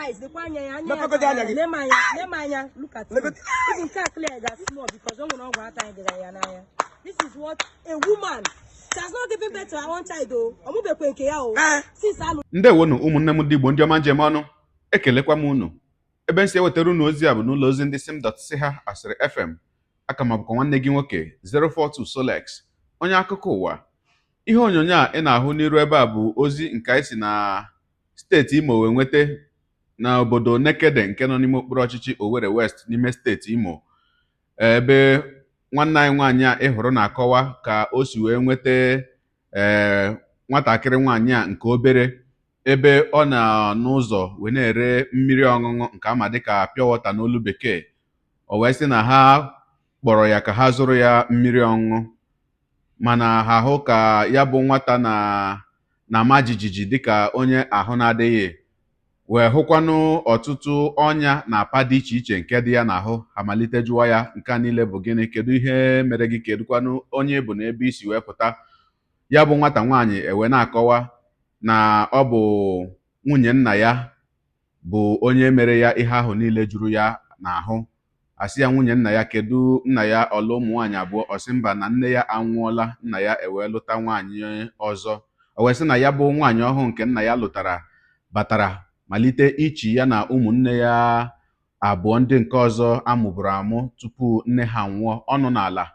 Eyes, lekwa anya ya, anya ya. Mepegodi anya gị. Lee m anya, lee m anya, look at me. Even nke a clear ga small because o nwere ọgwụ ata anyị dịra ya n'anya. This is what a woman, she has not given birth to her own child o. Ọ mụbekwe nke ya o. Eh. Since alụ Ndewonu, ụmụnne m ndị Igbo, ndị ọma njem ọnụ. Ekelekwa m unu. Ebe m si ewetara unu ozi a bụ n'ụlọ ozi ndị sim dot si ha asịrị FM. Aka ma bụkwa nwanne gị nwoke 042 Solex, onye akụkọ ụwa. Ihe onyonyo a ị na-ahụ n'iru ebe a bụ ozi nke anyị si na steeti Imo wee nweta na obodo Nekede nke nọ n'ime okpuru ọchịchị Owerri West n'ime steeti Imo, ebe nwanne anyị nwaanyị a ị hụrụ na-akọwa ka o si wee nweta nwatakịrị nwaanyị a nke obere, ebe ọ nọ n'ụzọ wee na-ere mmiri ọṅụṅụ nke ama dịka pure water n'olu bekee. O wee sị na ha kpọrọ ya ka ha zụrụ ya mmiri ọṅụṅụ, mana ha hụ ka ya bụ nwata na na-ama jijiji dịka onye ahụ na-adịghị, wee hụkwanụ ọtụtụ ọnya na apa dị iche iche nke dị ya n'ahụ. Ha malite jụwa ya, nke a niile bụ gịnị? Kedu ihe mere gị? Kedụkwanụ onye bụ na ebe isi wee pụta? Ya bụ nwata nwaanyị ewe na-akọwa na ọ bụ nwunye nna ya bụ onye mere ya ihe ahụ niile juru ya n'ahụ. Asị ya, nwunye nna ya? Kedu nna ya? Ọlụ ụmụ nwaanyị abụọ? Ọ sị mba, na nne ya anwụọla, nna ya ewee lụta nwaanyị ọzọ. O wee sị na ya bụ nwaanyị ọhụụ nke nna ya lụtara batara malite ichi ya na ụmụnne ya abụọ ndị nke ọzọ amụburu amụ tupu nne ha nwụọ ọnụ n'ala.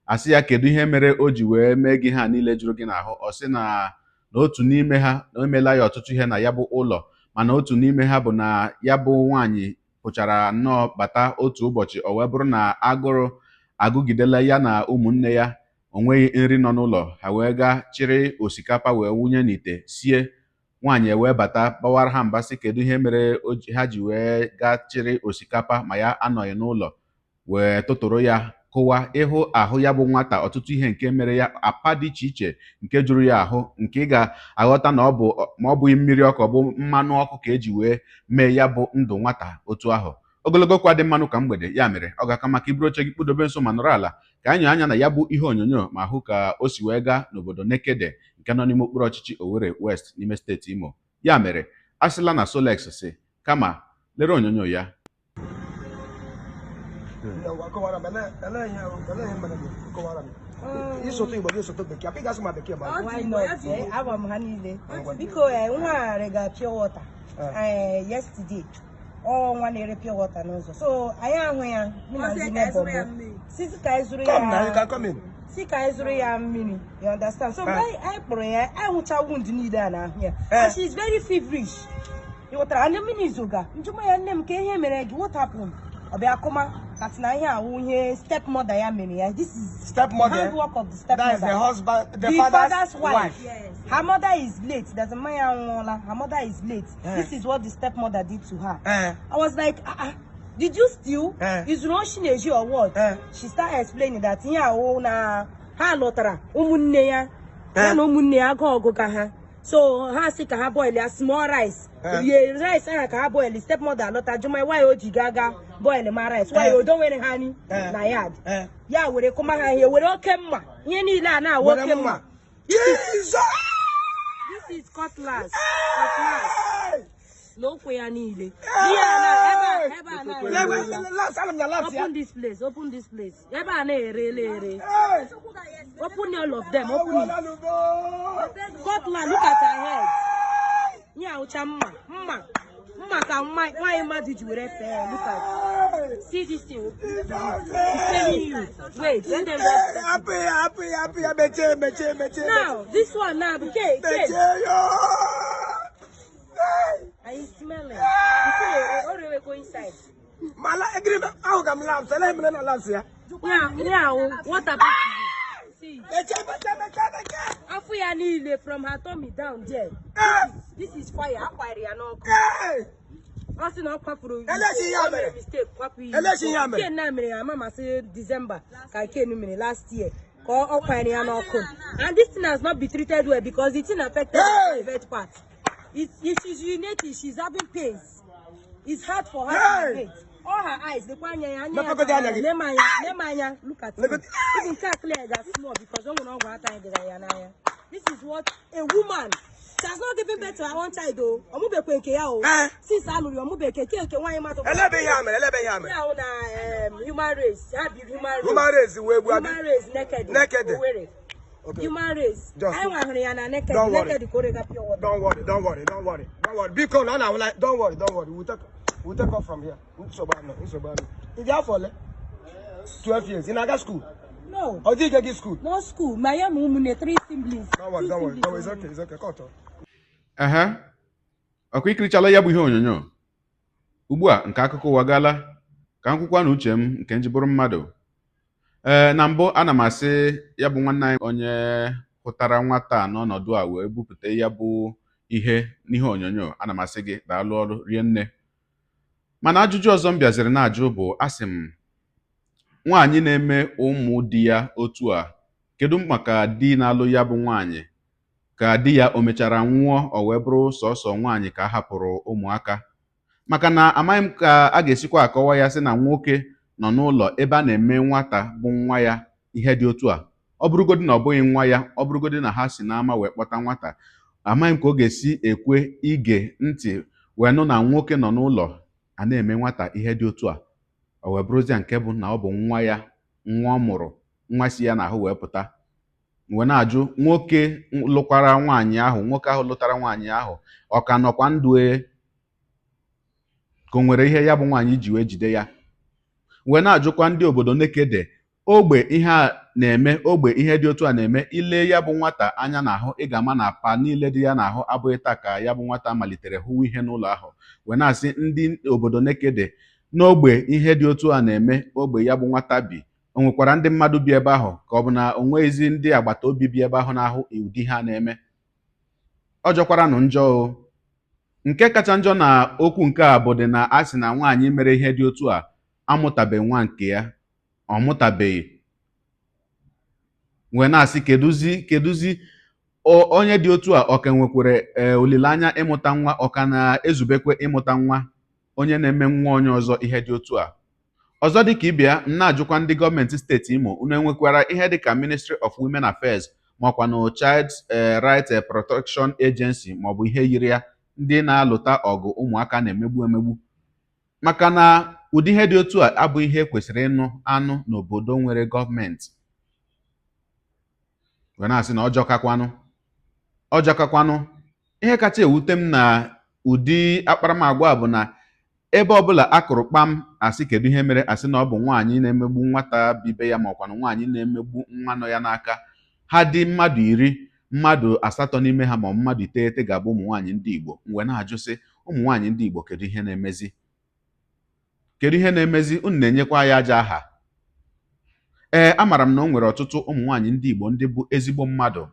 Asị ya, kedu ihe mere o ji wee mee gị ha niile juru gị n'ahụ? Ọ sị na otu n'ime ha na o meela ya ọtụtụ ihe na ya bụ ụlọ, mana otu n'ime ha bụ na ya bụ nwaanyị pụchara nnọọ bata otu ụbọchị, o wee bụrụ na agụrụ agụgidela ya na ụmụnne ya, o nweghị nri nọ n'ụlọ. Ha wee gaa chịrị osikapa wee wunye n'ite sie. Nwaanyị ewee bata gbawara ha mba, sị kedu ihe mere ha ji wee gaa chịrị osikapa ma ya anọghị n'ụlọ, wee tụtụrụ ya kụwa ịhụ ahụ ya bụ nwata, ọtụtụ ihe nke mere ya, apa dị iche iche nke juru ya ahụ, nke ị ga-aghọta na ọ bụ ma ọ bụghị mmiri ọkụ, ọ bụ mmanụ ọkụ ka eji wee mee ya bụ ndụ nwata otu ahụ. Ogologo kwa dị mmanụ ka mgbede ya mere ọ ga-aka maka iburu oche gị kpụdobe nso ma nọrọ ala ka anyị anya na ya bụ ihe onyonyo ma hụ ka o si wee gaa n'obodo Nekede nke nọ n'ime okpuru ọchịchị Owerri West n'ime steeti Imo. Ya mere, asịla na Solex si, kama lere onyonyo ya. Kọwara m, ele ihe mere gị? Kọwara m. Ịsụtụ Igbo gị, sụtụ bekee, ị ga-asụ ma bekee ma Why not? Agwa m ha niile. Biko, nwa a rega pure water. Yesterday. Ọ nwa na-ere pure water n'ụzọ. So anyị ahụ ya, mụ na ndị neighbor m. Si ka anyị zụrụ Come now, you ya. can come in. Si ka anyị zụrụ ya mmiri. You understand? So mgbe anyị kpọrọ ya, anyị hụcha wound niile a n'ahụ ya. And she is very feverish. Ị ghọtara? And mmiri izoga. Njụma ya, nne m, ka ihe mere gị? What happened? Ọ bịa kụma that na ihe awụ ihe stepmother ya mere ya. This is Stepmother? handwork of the That is stepmother. the husband, the The father's father's wife. wife. Her mother is late. There's a man anwụọla. Her mother is late. This is what the stepmother did to her. I was like, "Ah, ah, did you steal?" Eh. Is oshi na-eji or what? Eh. She started explaining that ihe awụ na ha lọtara ụmụnne ya, ya na ụmụnne ya agụ ọgụ ka ha. So ha sị ka ha boil ya small rice. Eh. Rie rice ahụ ka ha boil, stepmother alọta jụma why o ji ga ga boil ma rice. Why o donwere ha nri na yard. Ya were kụma ha ihe, were oke mma. Ihe niile a na-awụ Were oke mma. mma. Jesus! This is cutlass. Cutlass. Hey! N'ụkwụ ya niile. Ihe a na ebe a na Le- Last, ana m na last ya. Open this place, open this place. Ebe a na-erele ere. Hey! Open all of them, open it. Awolalubo! Cutlass, look at her head. Ihe awụcha mma, mma. Mma ka nwaanyị mmadụ ji were fee ya. Look at. Hey! See this thing. Jesus! It's telling you. Wait, let them just. Hapụ ya, hapụ ya, hapụ ya, mechie, mechie, mechie. Now, this one now, okay, okay. Mechie yo! Hey! Are you smelling? You see, already go inside. Mala, egiri m ahụ ka m laps, ele mere na laps ya. Yeah, what happened to you? See, Mechie, mechie, mechie, mechie. afọ ya niile from her tummy down there. Hey! This is fire. Akwara ya n'ọkụ. Hey! Ọ sị na ọ kwapụrụ. Eleshi ihe a mere. O mistake kwapụ ihe. Eleshi ihe a mere. Ken na mere ya ama masị December ka Ken mere last year ka ọ kwanyere ya n'ọkụ. And this thing has not been treated well because the thing affected her Hey! private part. If she's urinating, she's having pains. It's hard for her Hey! to urinate. All her eyes, lekwa anya ya, anya ya. Mepegodi anya gị. Lee m anya, lee m anya, look at me. Legodi- Even nke a clear ga small because o nwere ọgwụ ata anyị dịra ya n'anya. This is what a woman, she has not given birth to her own child o. Ọmụbekwe nke ya o. Eh. Since a lụrụ ya, ọmụbeke nke nke nwaanyị mmadụ. Elebe ihe a mere, elebe ihe a mere. Ya hụ na human race, ha bi human race. Human race wee gbuo abi. Human race naked. Naked. Owerri. Okay. Human race. Anyị nwa hụrụ ya na naked. Don't worry. Naked ka o rega pure water. Don't worry, don't worry, don't worry, don't worry. Biko na na like, don't worry, don't worry. We'll take off from here. Nsogbu anọ, nsogbu anọ. Ị dị afọ ole? 12 years. Ị na-aga school? No. Ọ dịghị gị school? No school. Ma ya ma ụmụnne three siblings. Don't worry, Two don't worry, don't worry. siblings It's okay, it's okay. Cut off. Ehe, ọkwa ikirichala ya bụ ihe onyonyo ugbu a nke akụkọ ụwa gaala ka m kwukwa na uche m nke nji bụrụ mmadụ. Ee, na mbụ ana m asị ya bụ nwanne anyị onye hụtara nwata a n'ọnọdụ a wee bupụta ya bụ ihe n'ihe onyonyo, ana m asị gị daalụ ọrụ rie nne. Mana ajụjụ ọzọ m bịaziri na-ajụ bụ, asị m, nwaanyị na-eme ụmụ di ya otu a, kedu maka di na-alụ ya bụ nwaanyị? Ka di ya o mechara nwụọ, o wee bụrụ sọsọ nwaanyị ka a hapụrụ ụmụaka? Maka na amaghị m ka a ga-esikwa akọwa ya sị na nwoke nọ n'ụlọ ebe a na-eme nwata bụ nwa ya ihe dị otu a. Ọ bụrụgodị na ọ bụghị nwa ya, ọ bụrụgodị na ha si n'ama wee kpọta nwata, amaghị m ka ọ ga-esi ekwe ige ntị wee nụ na nwoke nọ n'ụlọ a na-eme nwata ihe dị otu a, o wee bụrụzia nke bụ na ọ bụ nwa ya, nwa ọ mụrụ, nwa si ya n'ahụ wee pụta. Wee na-ajụ, nwoke lụkwara nwaanyị ahụ, nwoke ahụ lụtara nwaanyị ahụ, ọ ka nọkwa ndụ e, ka o nwere ihe ya bụ nwaanyị ji wee jide ya? Wee na-ajụkwa ndị obodo Nekede, ogbe ihe a na-eme, ogbe ihe dị otu a na-eme, ile ya bụ nwata anya n'ahụ, ị ga-ama na apa niile dị ya n'ahụ abụghị taa ka ya bụ nwata malitere hụwa ihe n'ụlọ ahụ. Wee na-asị ndị obodo Nekede, n'ogbe ihe dị otu a na-eme, ogbe ya bụ nwata bi, o nwekwara ndị mmadụ bi ebe ahụ, ka ọ bụ na o nweghịzi ndị agbata obi bi ebe ahụ na-ahụ ụdị ihe a na-eme? Ọ jọkwaranụ njọ o. Nke kacha njọ na okwu nke a bụ dị na a sị na nwaanyị mere ihe dị otu a amụtabeghị nwa nke ya, ọ mụtabeghị. Wee na-asị, kedụzi kedụzi onye dị otu a, ọ ka nwekwara olileanya ịmụta nwa? Ọ ka na-ezubekwe ịmụta nwa, onye na-eme nwa onye ọzọ ihe dị otu a? Ọzọ dịka ịbịa, m na-ajụkwa ndị gọọmenti steeti Imo, unu enwekwara ihe dịka Ministry of Women Affairs, makwa na Child Right Protection Agency, maọbụ ihe yiri ya, ndị na-alụta ọgụ ụmụaka na-emegbu emegbu? Maka na ụdị ihe dị otu a abụghị ihe kwesịrị ịnụ anụ n'obodo nwere gọọmenti. Wee na-asị na ọjọkakwanụ, ọjọkakwanụ. Ihe kacha ewute m na ụdị akparamagwa a bụ na ebe ọbụla a kụrụ kpam, asị kedu ihe mere, asị na ọ bụ nwaanyị na-emegbu nwata bibe ya, ma ọkwanụ nwaanyị na-emegbu nwa nọ ya n'aka. Ha dị mmadụ 10, mmadụ asatọ n'ime ha ma mmadụ 9 ga-abụ ụmụ nwaanyị ndị Igbo. Mgbe na-ajụ sị, ụmụ nwaanyị ndị Igbo, kedu ihe na-emezi? Kedu ihe na-emezi unu na-enyekwa ya aja aha? Ee, amaara m na o nwere ọtụtụ ụmụ nwaanyị ndị Igbo ndị bụ ezigbo mmadụ,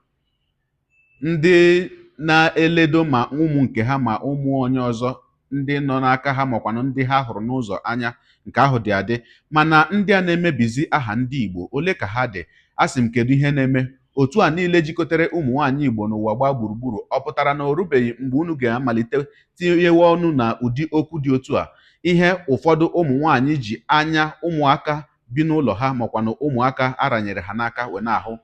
ndị na-eledo ma ụmụ nke ha ma ụmụ onye ọzọ ndị nọ n'aka ha, makwanụ ndị ha hụrụ n'ụzọ anya. Nke ahụ dị adị, mana ndị a na-emebizi aha ndị Igbo, ole ka ha dị? Asị m, kedu ihe na-eme otu a niile jikọtara ụmụ nwaanyị Igbo n'ụwa gbaa gburugburu? Ọ pụtara na o rubeghị mgbe unu ga-amalite tinyewe ọnụ na ụdị okwu dị otu a? Ihe ụfọdụ ụmụ nwaanyị ji anya ụmụaka bi n'ụlọ ha, makwanụ ụmụaka aranyere ha n'aka wee na-ahụ,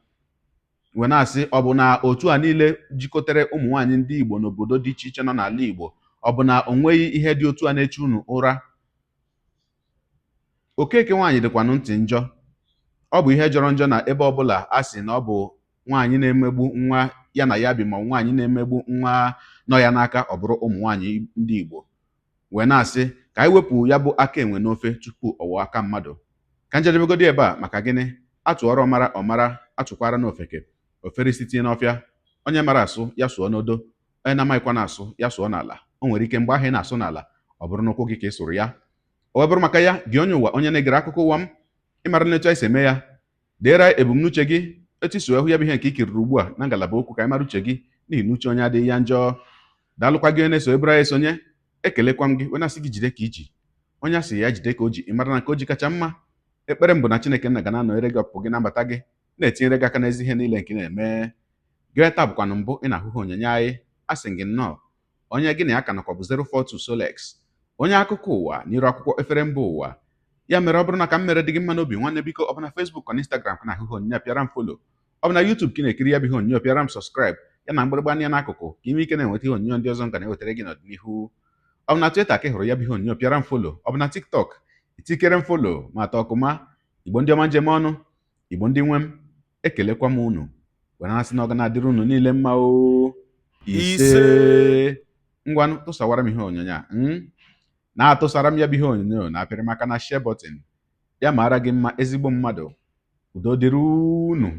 wee na-asị, ọ bụ na otu a niile jikọtara ụmụ nwaanyị ndị Igbo n'obodo dị iche iche nọ n'ala Igbo, ọ bụ na o nweghị ihe dị otu a na-eche unu ụra? Okeke nwaanyị dịkwanụ ntị njọ. Ọ bụ ihe jọrọ njọ na ebe ọbụla a sị na ọ bụ nwaanyị na-emegbu nwa ya na ya bi, ma nwaanyị na-emegbu nwa nọ ya n'aka, ọ bụrụ ụmụ nwaanyị ndị Igbo. Wee na-asị ka anyị wepụ ya bụ aka enwe n'ofe tupu ọwụ aka mmadụ. Ka njedebegodi ebe a. Maka gịnị? Atụọrọ ọmara ọmara, atụkwara n'ofeke ofere isi tinye n'ọfịa. Onye mara asụ ya sụọ n'odo, onye na-amaghịkwa na-asụ ya sụọ n'ala. O nwere ike mgbe ahụ ị na-asụ n'ala, ọ bụrụ n'ụkwụ gị ka ị sụrụ ya, o wee bụrụ maka ya. Gị onye ụwa, onye na-egere akụkọ ụwa m, ịmara n'etu anyị si eme ya, deere ebumnuche gị, etu isi wee hụ ya bụ ihe nke i kiriri ugbu a na ngalaba okwu, ka anyị mara uche gị, n'ihi na uche onye adịghị ya njọ. Daalụkwa gị onye na-eso ebere anyị esonye. Ekelekwa m gị wee na-asị gị jide ka iji. Onye asị ya jide ka o ji, ị mara na nke o ji kacha mma. Ekpere m bụ na Chineke nna ga na-anọnyere gị, ọpụpụ gị na mbata gị, na-etinyere gị aka n'ezi ihe niile nke ị na-eme. Gị taa bụkwanụ mbụ ị na-ahụhụ onyonyo anyị, asị gị nnọọ. Onye gị na ya ka nọkwa bụ 042 Solex, onye akụkọ ụwa n'iru akwụkwọ efere mba ụwa. Ya mere, ọ bụrụ na ka m mere dị gị mma n'obi, nwanne, biko, ọ bụ na Facebook na Instagram ka na-ahụhụ onyonyo, pịara m follow. Ọ bụ na YouTube ka ị na-ekiri ya bụ ihe onyonyo, pịara m subscribe ya na mgbịrịgba anya n'akụkụ ka ime ike na-enweta ihe onyonyo ndị ọzọ m ga na-ewetara gị n'ọdịnihu. Ọ bụ na Twitter ka ị hụrụ ya bụ ihe onyonyo, pịara m follow. Ọ bụ na TikTok, itikere m follow ma atọ ọkụma. Igbo ndị ọma njem ọnụ, Igbo ndị nwe m, ekelekwa m unu were na-asị na ọ ga na-adịrị unu niile mma o. Ise. Ngwanụ, tụsawara m ihe onyonyo a, na-atụsara m ya bụ ihe onyonyo na apịrị maka na share button ya. Mara gị mma, ezigbo mmadụ. Udo dịrị unu.